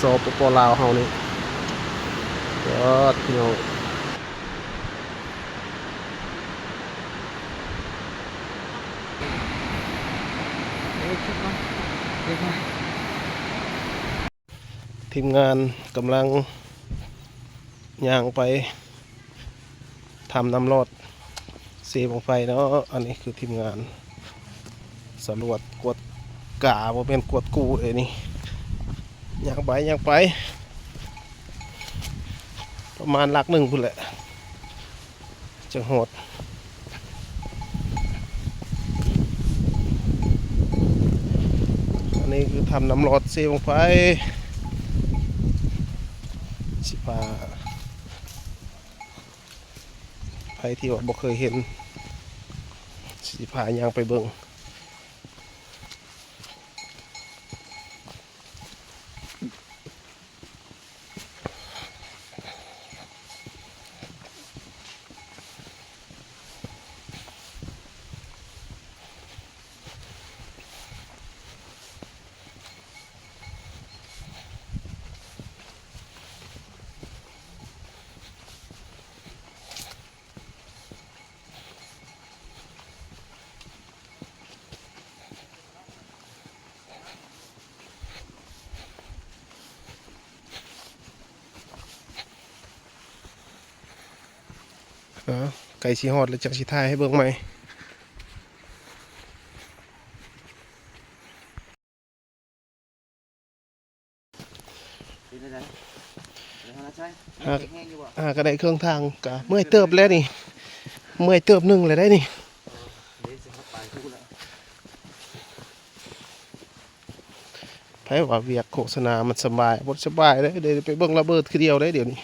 ສປປ ລາວເຮົານີ້ ຍອດ ພີ່ນ້ອງ. ທີມງານກຳລັງຍ່າງໄປຖ້ຳນ້ຳລອດເຊບັ້ງໄຟເນາະ. ອັນນີ້ຄືທີມງານສຳຫຼວດກວດກາ ບໍ່ແມ່ນກວດກູ້ເດ້ນີ້. ຍ່າງໄປ ຍ່າງໄປ ປະມານຫຼັກໜຶ່ງພຸ້ນແຫຼະ ຈັ່ງຮອດ. ອັນນີ້ຄືຖ້ຳນ້ຳລອດເຊບັ້ງໄຟ. ຊິພາ ໃຜທີ່ວ່າບໍ່ເຄີຍເຫັນ ຊິພາຍ່າງໄປເບິ່ງ. ເອີ ໃກ້ຊິຮອດແລ້ວ ຈັກຊິຖ່າຍໃຫ້ເບິ່ງໃໝ່. ເປັນຈັ່ງໃດ? ຫາ ຫາກໍໄດ້ເຄິ່ງທາງ ກໍເມື່ອຍເຕີບແລ້ວນີ້ ເມື່ອຍເຕີບໜຶ່ງແລ້ວໄດ໋ນີ້. ເອີ ເດ້ ຊິຮອດປາຍພູແລ້ວ. ໃຜວ່າວຽກໂຄສະນາມັນສະບາຍ ບໍ່ສະບາຍເດ້ ໄດ້ໄປເບິ່ງລະເບີດຄືດຽວໄດ໋ດຽວນີ້.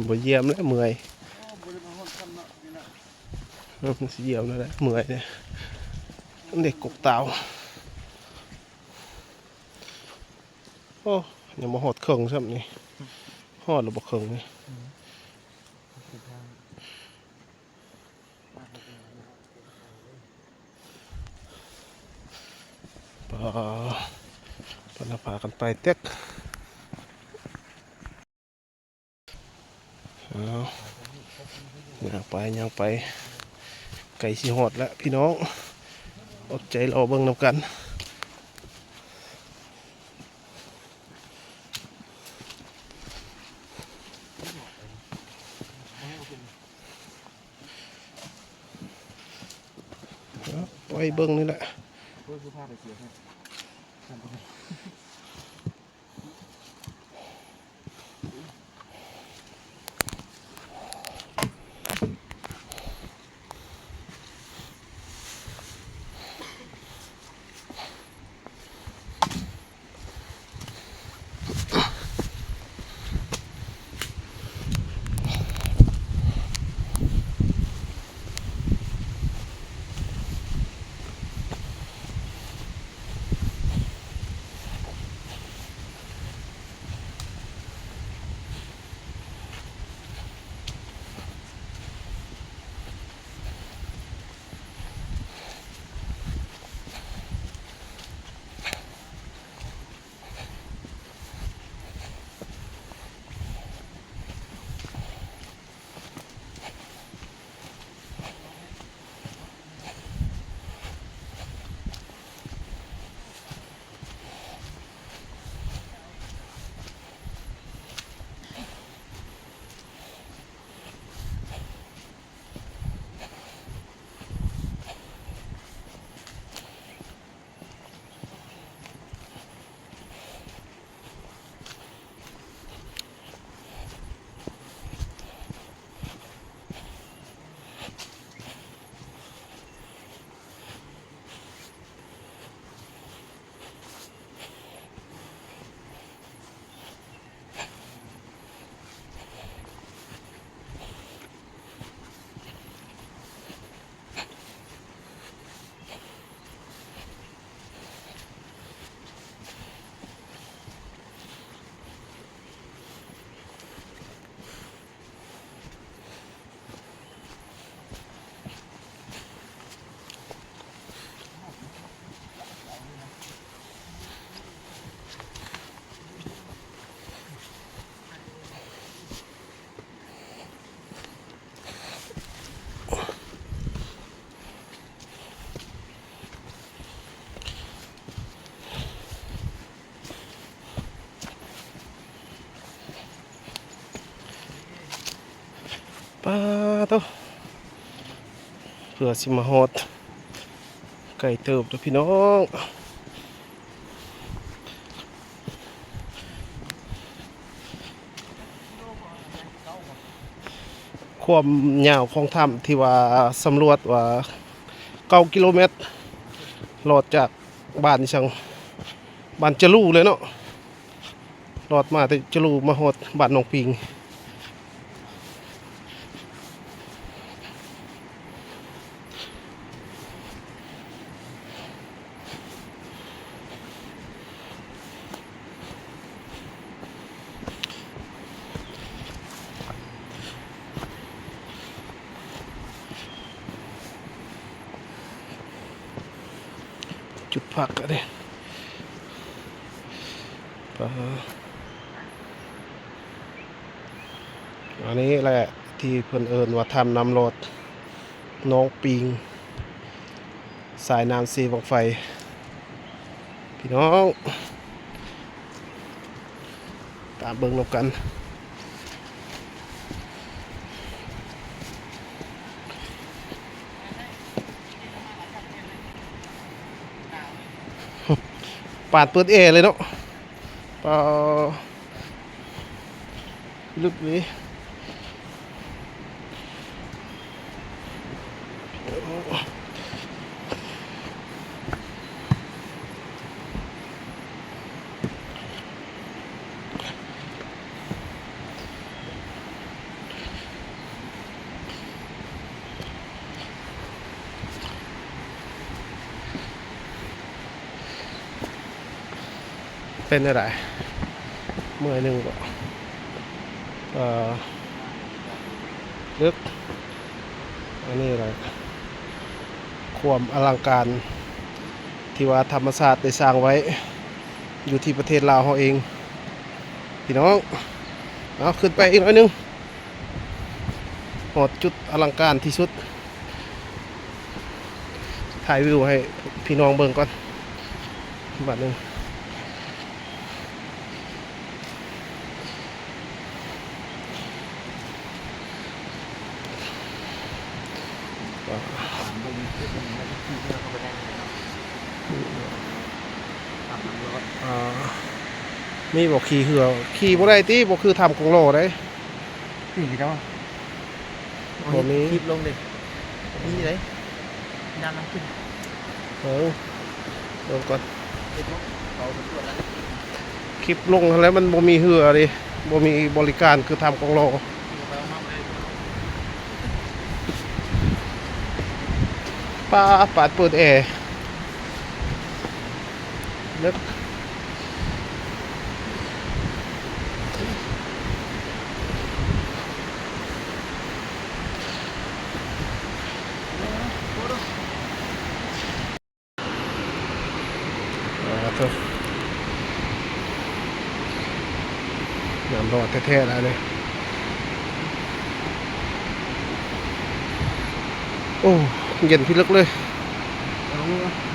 ບໍ່ຢ້ຽມແລ້ວ ເມື່ອຍ. ເອີ ຊິຢ້ຽມແລ້ວແຫຼະ ເມື່ອຍເດ້ ເດັກກົກຕາວ. ໂອ້ ຍັງບໍ່ຮອດເຄິ່ງຊ້ຳນີ້ ຮອດແລ້ວບໍ່ເຄິ່ງນີ້. ປາ ເພິ່ນພາກັນໄປເຕັກ. ເອົາ ຍ່າງໄປ ຍ່າງໄປ ໃກ້ຊິຮອດແລ້ວພີ່ນ້ອງ ອົດໃຈລໍເບິ່ງນຳກັນ. ເອົາ ໄວ້ເບິ່ງນີ້ແຫຼະ. ໂອ້ຍ ຄືພາໄປສຽນແທ້. ປາໂທ້ ເພື່ອຊິມາຮອດ ໄກເຕີບເດີພີ່ນ້ອງ. ຄວາມຍາວຂອງຖ້ຳທີ່ວ່າສຳຫຼວດວ່າເກົ້າກິໂລແມັດ ລອດຈາກບ້ານອີ່ຫຍັງ ບ້ານຈະລູເລີຍເນາະ ລອດມາແຕ່ຈະລູມາຮອດບ້ານໜອງປີງ. ຈຸດພັກອັນນີ້ ປາ ອັນນີ້ແຫຼະທີ່ເພິ່ນເອີ້ນວ່າຖ້ຳນ້ຳລອດໜອງປີງ ສາຍນ້ຳເຊບັ້ງໄຟ ພີ່ນ້ອງ ຕາມເບິ່ງນຳກັນ. ປານເປີດແອເລີຍເນາະ ປາ ລຶກເລີຍ. ເປັນແນວໃດ? ເມື່ອຍໜຶ່ງບໍ່? ເອີ ເລິກ ອັນນີ້ແຫຼະ ຄວາມອະລັງການທີ່ວ່າທຳມະຊາດໄດ້ສ້າງໄວ້ ຢູ່ທີ່ປະເທດລາວເຮົາເອງ ພີ່ນ້ອງ. ເອົາ ຂຶ້ນໄປອີກໜ້ອຍໜຶ່ງ ຮອດຈຸດອະລັງການທີ່ສຸດ ຖ່າຍວິວໃຫ້ພີ່ນ້ອງເບິ່ງກ່ອນບາດໜຶ່ງ. ເອີ ມີບໍ່ຂີ່ເຮືອ? ຂີ່ບໍ່ໄດ້ຕິ ບໍ່ຄືຖ້ຳກົງລໍໄດ໋. ນີ້ເນາະ ບໍ່ມີ ຄລິບລົງເດ້ ມີໄດ໋ ຍາມມັນຂຶ້ນ ເອີ ເບິ່ງກ່ອນ ຄລິບລົງຫັ້ນແຫຼະ ມັນບໍ່ມີເຮືອເດ້ ບໍ່ມີບໍລິການຄືຖ້ຳກົງລໍ. ປາ ປານເປີດແອ ເລິກ ປາໂທ້ ນ້ຳຮ້ອນແທ້ໆ ລະນີ້. ໂອ້ ເຢັນພິລຶກເລີຍ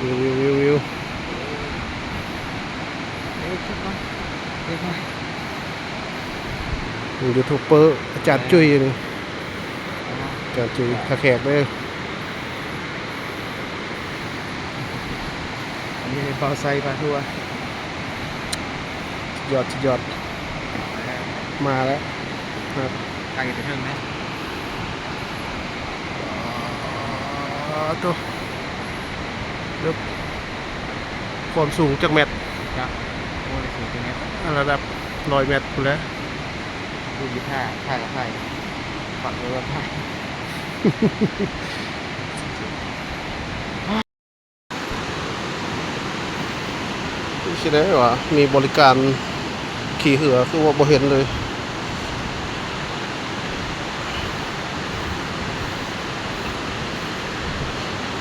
ວິວ ວິວ ວິວ ວິວ ເອີ ເອີ ຄລິບມາ ເອີ ມາ ຢູທູບເບີອາຈານຈຸ້ຍນີ້ ອາ ອາຈານຈຸ້ຍທ່າແຂກເດີ. ອັນນີ້ເປັນບ່າວໄຊພາທົວ ສຸດຍອດ ສຸດຍອດ ມາແລ້ວ ມາ ໄກໄປເຖິງນະ ປາໂທ້ ເລິກ ຄວາມສູງຈັກແມັດ? ຈັກ ໂອ້ຍ ສູງຈັກແມັດ? ລະດັບຮ້ອຍແມັດພຸ້ນແຫຼະ. ດູຢູ່ທ່າ ທ່າກໍຖ່າຍ ປັກເລີຍວ່າຖ່າຍ ຊິໄດ້ວ່າມີບໍລິການຂີ່ເຮືອ ຄືວ່າບໍ່ເຫັນເລີຍ.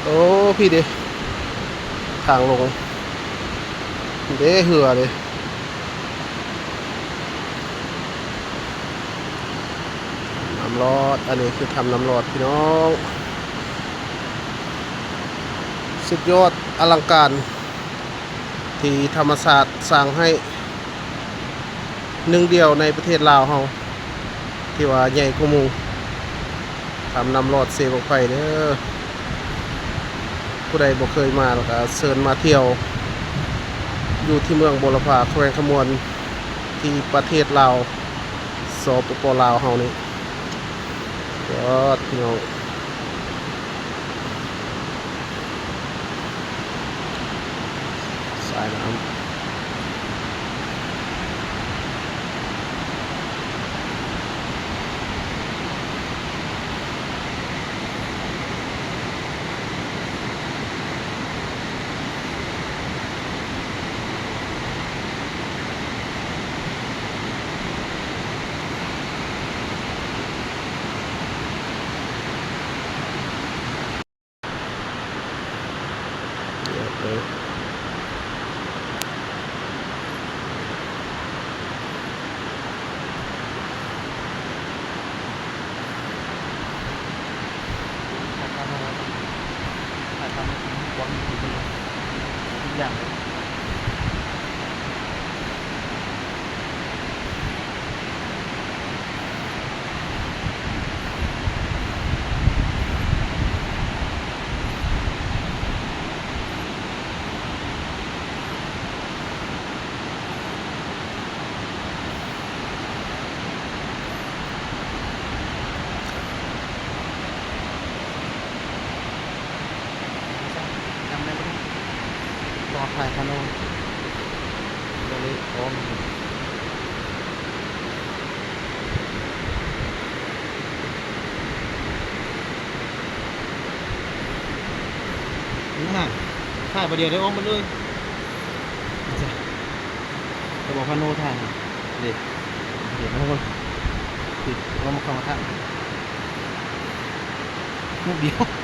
ໂອ້ ພີ້ເດ ທາງລົງເດ ເຮືອເດ. ນ້ຳລອດ ອັນນີ້ຄືຖ້ຳນ້ຳລອດ ພີ່ນ້ອງ ສຸດຍອດອະລັງການ ທີ່ທຳມະຊາດສ້າງໃຫ້ ໜຶ່ງດຽວໃນປະເທດລາວເຮົາ ທີ່ວ່າໃຫຍ່ກວ່າໝູ່ ຂ້າມນ້ຳລອດເຊບັ້ງໄຟເດີ້. ຜູ້ໃດບໍ່ເຄີຍມາລະກະເຊີນມາທ່ຽວ ຢູ່ທີ່ເມືອງບົວລະພາ ແຂວງຄຳມ່ວນ ທີ່ປະເທດລາວ ສປປ ລາວເຮົານີ້. ຍອດ ພີ່ນ້ອງ. ສາຍນ້ຳ. ຈຳໄດ້ບໍ່? ຕໍ່ທ້າຍຄາໂນ ໂຕເລກຂອງ ນີ້ນະ ຖ່າຍບາດດຽວໄດ້ອອກໝົດເລີຍ. ຈະບອກຄາໂນຖ່າຍ ເດ ເດ ມາເບິ່ງ ຕິດ ເອົາມາເຂົ້າມາຖ່າຍ ຮູບດຽວ.